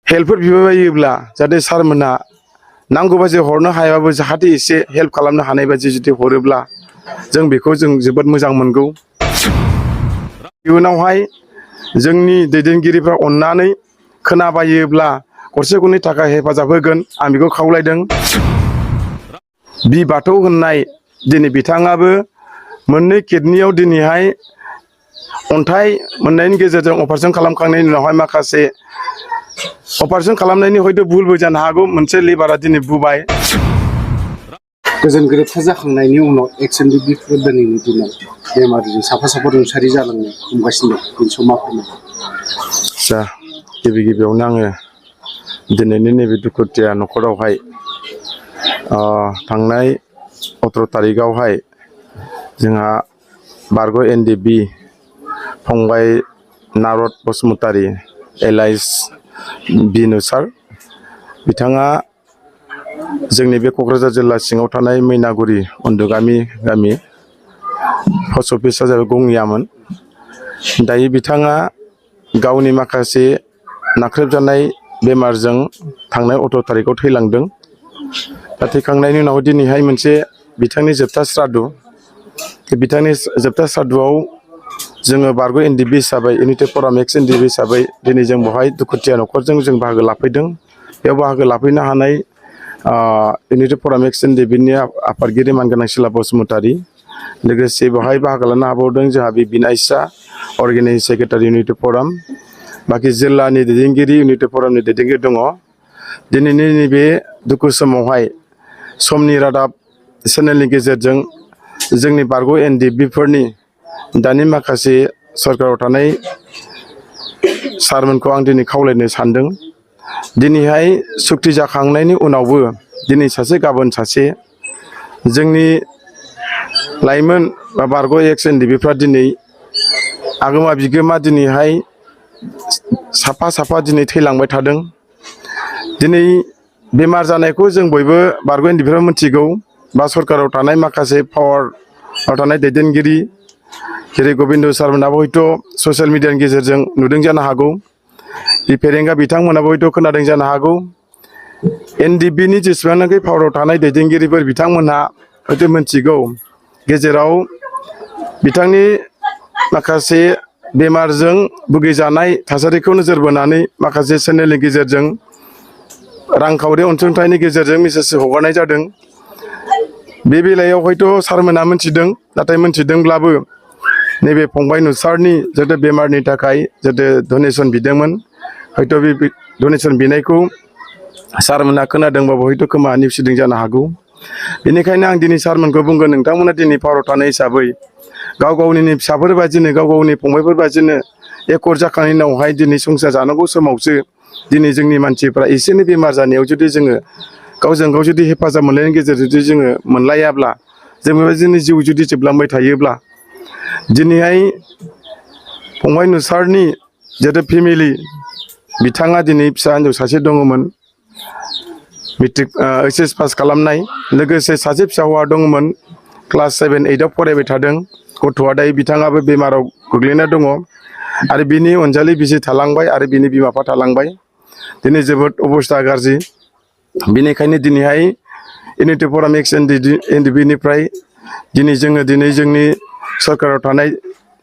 Help for बिबायोब्ला जाहाथे सारमोना नांगौ बायदि हरनो हायाबाबो जाहाथे एसे हेल्प खालामनो हानाय बायदि जुदि हरोब्ला जों बेखौ जों जोबोद मोजां मोनगौ। इयुनावहाय जोंनि दैदेनगिरिफ्रा अननानै खोनाबायोब्ला गरसे गरनै थाखा हेफाजाब होगोन आं बेखौ खावलायदों। बि बाथौ होननाय दिनै बिथाङाबो मोननै किडनियाव दिनैहाय अन्थाइ मोननायनि गेजेरजों अपारेशन खालामखांनायनि उनावहाय माखासे अपारेशन खालामनायनि हयथ' भुलबो जानो हागौ, मोनसे लिभारा दिनै बुबाय। गोजोन गोरोबथा जाखांनायनि उनाव एक्सएनडि बिफोर दिनैनि दिनाव बेमारजों साफा साफा रुंसारि जालांनो हमगासिनो दं। बे समाव मा फोरमायगोन? आदसा, गिबियावनो आङो दिनैनि नैबे दुखुथिया न'खरावहाय थांनाय 18 तारिखआवहाय जोंहा बारग' एनडिबि फंबाय नारद बसुमतारी एलाइस बिनु सार, बिथाङा जोंनि बे क'क्राझार जिल्ला सिङाव थानाय मैनागुरि उन्दुगामि गामि पस्ट अफिसआ जाबाय गङियामोन। दायो बिथाङा गावनि माखासे नाख्रेबजानाय बेमारजों थांनाय 18 तारिखआव थैलांदों। दा थैखांनायनि उनाव दिनैहाय मोनसे बिथांनि जोबथा श्राद्ध, बिथांनि जोबथा श्राद्धआव जोङो बारग' एनडिबि हिसाबै इउनिटि फराम एक्स एनडिबि हिसाबै दिनै जों बेवहाय दुखुथिया न'खरजों जों बाहागो लाफैदों। बेयाव बाहागो लाफैनो हानाय इउनिटि फराम एक्स एनडिबिनि आफादगिरि मानगोनां सिला बसुमतारी, लोगोसे बेवहाय बाहागो लानो हाबावदों जोंहा बिपिन आइसा अर्गेनाइजिं सेक्रेटारि इउनिटि फराम, बाखि जिल्लानि दैदेनगिरि इउनिटि फरामनि दैदेनगिरि दङ। दिनैनि नैबे दुखु समावहाय समनि रादाब चेनेलनि गेजेरजों जोंनि बारग' एनडिबिफोरनि दानि माखासे सरकाराव थानाय सारमोनखौ आं दिनै खावलायनो सानदों। दिनैहाय सुक्ति जाखांनायनि उनावबो दिनै सासे गाबोन सासे जोंनि लाइमोन बा बारग' एक्स एनडिबिफ्रा दिनै आगोमा बिगोमा दिनैहाय साफा साफा दिनै थैलांबाय थादों। दिनै बेमार जानायखौ जों बयबो बारग' एनडिबिफ्रा मिथिगौ, बा सरकाराव थानाय माखासे पावाराव थानाय दैदेनगिरि जेरै गबिन्द सारमोनाबो हयथ' ससियेल मिडियानि गेजेरजों नुदों जानो हागौ, फेरेंगा बिथांमोनाबो हयथ' खोनादों जानो हागौ। एनडिबिनि जेसेबांनाखि पावाराव थानाय दैदेनगिरिफोर बिथांमोनहा हयथ' मिथिगौ गेजेराव बिथांनि माखासे बेमारजों भुगिजानाय थासारिखौ नोजोर बोनानै माखासे चेनेलनि गेजेरजों रांखावरि अनसुंथाइनि गेजेरजों मेसेज हगारनाय जादों। बे बेलायाव हयथ' सारमोना मिथिदों, नाथाय मिथिदोंब्लाबो नैबे फंबाय नुसारनि जाहाथे बेमारनि थाखाय जाहाथे डनेसन बिदोंमोन, हयथ' बे डनेसन बिनायखौ सारमोना खोनादोंबाबो हयथ' खोमा नेवसिदों जानो हागौ। बेनिखायनो आं दिनै सारमोनखौ बुंगोन, नोंथांमोना दिनै पावाराव थानाय हिसाबै गाव गावनि फिसाफोर बादिनो गाव गावनि फंबायफोर बादिनो एकर जाखांनायनि उनावहाय दिनै संसार जानांगौ समावसो दिनै जोंनि मानसिफ्रा एसे एनै बेमार जानायाव जुदि जोङो गावजों गाव जुदि हेफाजाब मोनलायनायनि गेजेरजों जुदि जोङो मोनलायाब्ला, जों बेबायदिनो जिउ जुदि जोबलांबाय थायोब्ला, दिनैहाय फंबाय नुसारनि जिहेतु फेमिलि, बिथाङा दिनै फिसा हिन्जाव सासे दङमोन मेट्रिक ओइचएस पास खालामनाय, लोगोसे सासे फिसा हौवा दङमोन क्लास 7, 8आव फरायबाय थादों। गथ'आ दायो बिथाङाबो बेमाराव गोग्लैना दङ आरो बिनि अनजालि बिसि थालांबाय आरो बिनि बिमा बिफा थालांबाय। दिनै जोबोद अबस्था गाज्रि। बेनिखायनो दिनैहाय इउनिटि फराम एक्स एनडिबिनिफ्राय दिनै जोंनि सरकाराव थानाय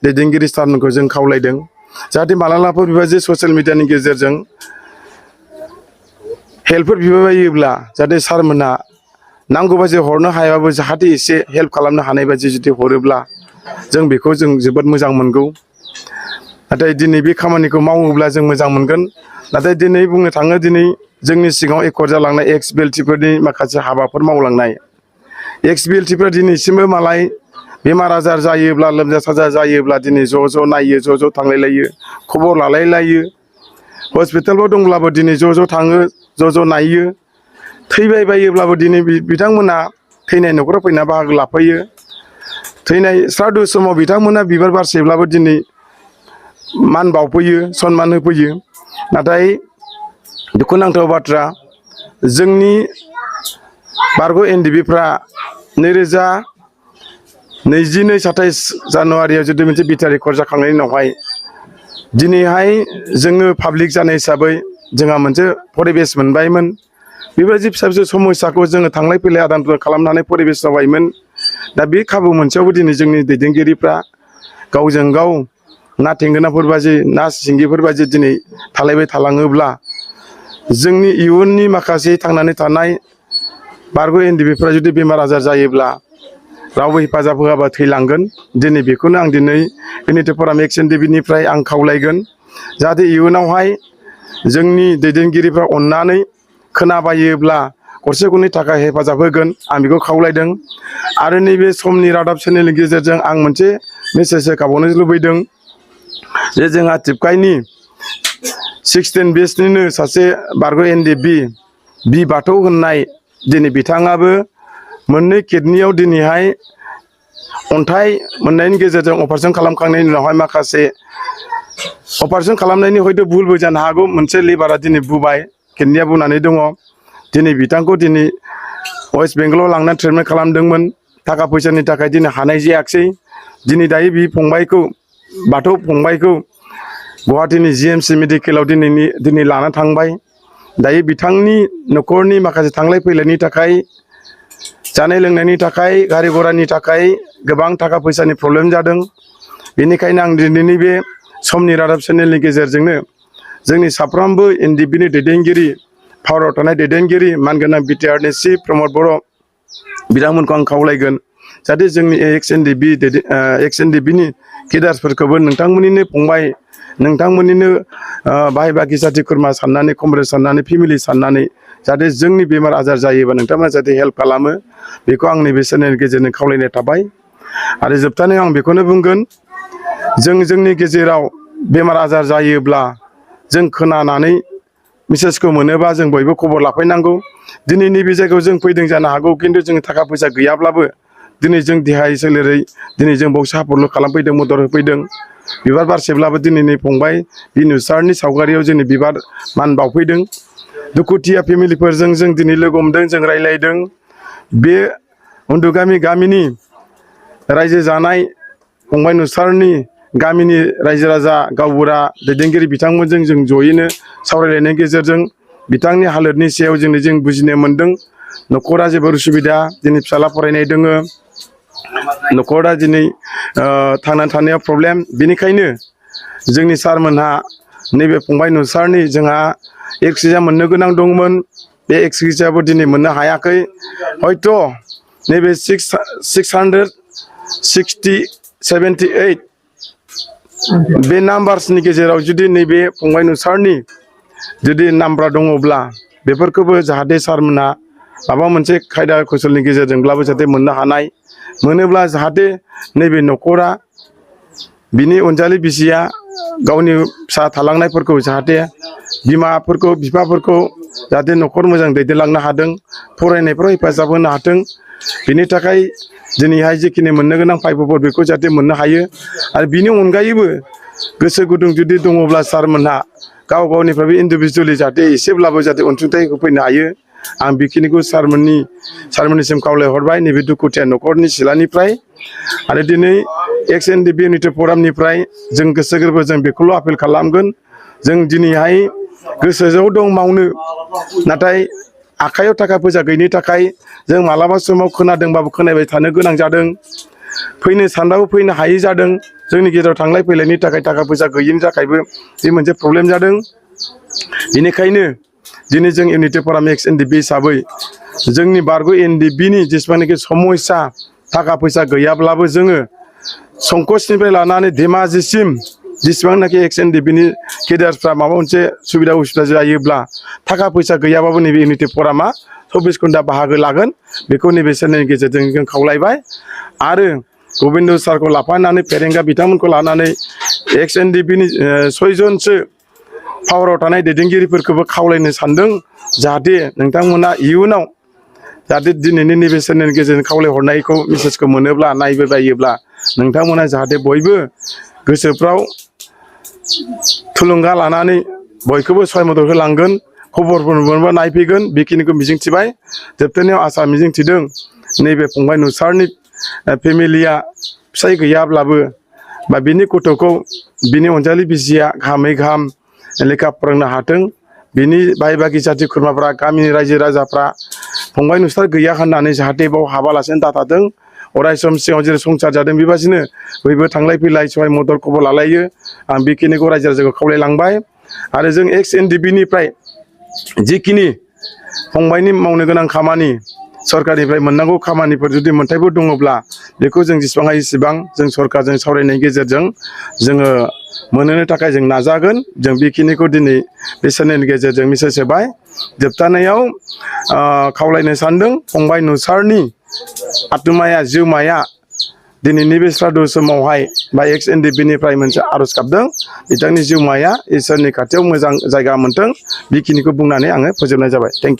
दैदेनगिरि सारमोनखौ जों खावलायदों जाहाथे मालाबाफोर बेबायदि ससियेल मिडियानि गेजेरजों हेल्पफोर बिबायोब्ला जाहाथे सारमोना नांगौ बायदि हरनो हायाबाबो जाहाथे एसे हेल्प खालामनो हानाय बायदि जुदि हरोब्ला जों बेखौ जों जोबोद मोजां मोनगौ। नाथाय दिनै बे खामानिखौ मावोब्ला जों मोजां मोनगोन। नाथाय दिनै बुंनो थाङो, दिनै जोंनि सिगाङाव एकर जालांनाय एक्स बिएलटिफोरनि माखासे हाबाफोर मावलांनाय, एक्स बिएलटिफ्रा दिनैसिमबो मालाय बेमार आजार जायोब्ला, लोमजा साजा जायोब्ला दिनै ज' ज' नायो, ज' ज' थांलायलायो, खबर लालायलायो। हस्पिटालफ्राव दंब्लाबो दिनै ज' ज' थाङो, ज' ज' नायो। थैबाय बायोब्लाबो दिनै बिथांमोना थैनाय न'खराव फैना बाहागो लाफैयो। थैनाय श्राद्ध समाव बिथांमोना बिबार बारसेब्लाबो दिनै मान बावफैयो, सनमान होफैयो। नाथाय दुखुनांथाव बाथ्रा, जोंनि बारग' एनडिबिफ्रा 2022 जानुवारियाव जुदि मोनसे बिटिआर रेकर्ड जाखांनायनि उनावहाय दिनैहाय जोङो पाब्लिक जानाय हिसाबै जोंहा मोनसे परिबेस मोनबायमोन बेबायदि फिसा फिसौ समस्याखौ जोङो थांलाय फैलाय आदान प्रदान खालामनो हानाय परिबेस जाबायमोन दा बे खाबु मोनसेयावबो दिनै जोंनि दैदेनगिरिफ्रा गावजों गाव ना थेंगोनाफोर बायदि ना सिंगिफोर बायदि दिनै थालायबाय थालाङोब्ला जोंनि इयुननि माखासे थांनानै थानाय बारग' एनडिबिफ्रा जुदि बेमार आजार जायोब्ला रावबो हेफाजाब होआबा थैलांगोन दिनै बेखौनो आं दिनै इउनिटि फराम एक्स एनडिबिनिफ्राय आं खावलायगोन जाहाथे इयुनावहाय जोंनि दैदेनगिरिफ्रा अननानै खोनाबायोब्ला गरसे गरनै थाखा हेफाजाब होगोन आं बेखौ खावलायदों आरो नैबे समनि रादाब चेनेलनि गेजेरजों आं मोनसे मेसेज होखाबावनो लुबैदों जे जोंहा टिपकाइनि 16 बेचनिनो सासे बारग' एनडिबि बि बाथौ होननाय दिनै बिथाङाबो मोननै किडनियाव दिनैहाय अन्थाइ मोननायनि गेजेरजों अपारेशन खालामखांनायनि उनावहाय माखासे अपारेशन खालामनायनि हयथ' भुलबो जानो हागौ मोनसे लिभारा दिनै बुबाय किडनिया बुनानै दङ दिनै बिथांखौ दिनै वेस्ट बेंगलाव लांनानै ट्रिटमेन्ट खालामदोंमोन थाखा फैसानि थाखाय दिनै हानाय जायाखिसै दिनै दायो बि फंबायखौ बाथौ फंबायखौ गुवाहाटीनि GMC मेडिकेलाव दिनै लाना थांबाय दायो बिथांनि न'खरनि माखासे थांलाय फैलायनि थाखाय जानाय लोंनायनि थाखाय गारि घरानि थाखाय गोबां थाखा फैसानि प्रब्लेम जादों बेनिखायनो आं दिनैनि बे समनि रादाब चेनेलनि गेजेरजोंनो जोंनि साफ्रोमबो एनडिबिनि दैदेनगिरि पावाराव थानाय दैदेनगिरि मानगोनां बिटिआरनि चिफ प्रमद बर' बिथांमोनखौ आं खावलायगोन जाहाथे जोंनि एक्स एनडिबिनि केडार्सफोरखौबो नोंथांमोननिनो फंबाय नोंथांमोननिनो बाहाय बाखि जाथि खुरमा साननानै कमरेड साननानै फेमिलि साननानै जाहाथे जोंनि बेमार आजार जायोबा नोंथांमोना जाहाथे हेल्प खालामो बेखौ आंनि बे चेनेलनि गेजेरजों खावलायनाय थाबाय आरो जोबथारनायाव आं बेखौनो बुंगोन जोंनि गेजेराव बेमार आजार जायोब्ला जों खोनानानै मेसेजखौ मोनोबा जों बयबो खबर लाफैनांगौ दिनै नैबे जायगायाव जों फैदों जानो हागौ खिन्थु जों थाखा फैसा गैयाब्लाबो दिनै जों देहायै सोलेरै दिनै जों बावसो सापर्ट खालामफैदों मदद होफैदों बिबार बारसेब्लाबो दिनैनि फंबाय बिनुसारनि सावगारियाव जोंनि बिबार मान बावफैदों दुखुथिया फेमिलिफोरजों जों दिनै लोगो हमदों जों रायज्लायदों बे उन्दुगामि गामिनि रायजो जानाय फंबाय नुसारनि गामिनि रायजो राजा गावबुरा दैदेनगिरि बिथांमोनजों जों जयैनो सावरायलायनायनि गेजेरजों बिथांनि हालोदनि सायाव जों बुजिनो मोन्दों न'खरा जेबो उसुबिदा दिनै फिसाला फरायनाय दङ न'खरा दिनै थांनानै थानायाव प्रब्लेम बेनिखायनो जोंनि सारमोनहा नैबे फंबाय नुसारनि जोंहा एक्सिडेन्ट मोननो गोनां दंमोन बे एक्सिडेन्टआबो दिनै मोननो हायाखै हयथ' नैबे 678 बे नाम्बार्सनि गेजेराव जुदि नैबे फंबाय नुसारनि जुदि नाम्बार दङब्ला बेफोरखौबो जाहाथे सारमोनहा माबा मोनसे खायदा कौशलनि गेजेरजोंब्लाबो जाहाथे मोननो हानाय मोनोब्ला जाहाथे नैबे न'खरा बिनि अनजालि बिसिया गावनि फिसा थालांनायफोरखौ जाहाथे बिमाफोरखौ बिफाफोरखौ जाहाथे न'खर मोजां दैदेनलांनो हादों फरायनायफ्राव हेफाजाब होनो हाथों बिनि थाखाय दिनैहाय जिखिनि मोननो गोनां फायब'फोर बेखौ जाहाथे मोननो हायो आरो बिनि अनगायैबो गोसो गुदुं जुदि दङब्ला सारमोनहा गाव गावनिफ्रायबो इन्डिभिजुवेलि जाहाथे एसेब्लाबो जाहाथे अनसुंथाइ होफैनो हायो आं बेखिनिखौ सारमोननिसिम खावलायहरबाय नैबे दुखुथिया न'खरनि सिलानिफ्राय आरो दिनै एक्स एनडिबि इउनिटि फरामनिफ्राय जों गोसो गोरबो जों बेखौल' आपिल खालामगोन जों दिनैहाय गोसोआव दं मावनो नाथाय आखायाव थाखा फैसा गैयिनि थाखाय जों मालाबा समाव खोनादोंबाबो खोनाबाय थानो गोनां जादों फैनो सानबाबो फैनो हायै जादों जोंनि गेजेराव थांलाय फैलायनि थाखाय थाखा फैसा गैयिनि थाखायबो बे मोनसे प्रब्लेम जादों बेनिखायनो दिनै जों इउनिटि फराम एक्स एनडिबि हिसाबै जोंनि बारग' एनडिबिनि जेसेबांनाखि समस्या थाखा फैसा गैयाब्लाबो जोङो संकसनिफ्राय लानानै धेमाजिसिम जेसेबांनाखि एक्स एनडिबिनि केडार्सफ्रा माबा मोनसे सुबिदा उसुबिदा जायोब्ला थाखा फैसा गैयाबाबो नैबे इउनिटि फरामा 24 घन्टा बाहागो लागोन बेखौ नैबे चेनेलनि गेजेरजों जों खावलायबाय आरो गबिन्द सारखौ लाफानानै फेरेंगा बिथांमोनखौ लानानै एक्स एनडिबिनि 6 जनसो पावाराव थानाय दैदेनगिरिफोरखौबो खावलायनो सानदों जाहाथे नोंथांमोना इयुनाव जाहाथे दिनैनि नैबे चेनेलनि गेजेरजों खावलायहरनायखौ मेसेजखौ मोनोब्ला नायबायोब्ला नोंथांमोना जाहाथे बयबो गोसोफ्राव थुलुंगा लानानै बयखौबो सहाय मदद होलांगोन खबरफोर मोनबा नायफैगोन बेखिनिखौ मिजिंथिबाय जोबथारनायाव आसा मिजिंथिदों नैबे फंबाय नुसारनि फेमिलिया फिसाय गैयाब्लाबो बा बिनि गथ'खौ बिनि अनजालि बिसिया गाहामै गाहाम लेखा फोरोंनो हाथों बिनि बाय बागि जाथि खुरमाफ्रा गामिनि रायजो राजाफ्रा फंबाय नुसार गैया होननानै जाहाथे बाव हाबालासेनो दाथाथों अराय सम सिगाङाव जेरै संसार जादों बेबादिनो बयबो थांलाय फैलाय सहाय मदद खबर लालायो आं बेखिनिखौ रायजो राजाखौ खावलायलांबाय आरो जों एक्स एनडिपि निफ्राय जिखिनि फंबायनि मावनो गोनां खामानि सरकारनिफ्राय मोननांगौ खामानिफोर जुदि मोन्थायफोर दङब्ला बेखौ जों जेसेबां हायो एसेबां जों सरकारजों सावरायनायनि गेजेरजों जोङो मोनहोनो थाखाय जों नाजागोन जों बेखिनिखौ दिनै बे चेनेलनि गेजेरजों मेसेज होबाय जोबथारनायाव खावलायनो सानदों फंबाय नुसारनि आत्माया जिउमाया दिनैनि बे श्राद्ध समावहाय बा एक्स एनडिपि निफ्राय मोनसे आर'ज गाबदों बिथांनि जिउमाया इसोरनि खाथियाव मोजां जायगा मोनथों बेखिनिखौ बुंनानै आङो फोजोबनाय जाबाय थेंक इउ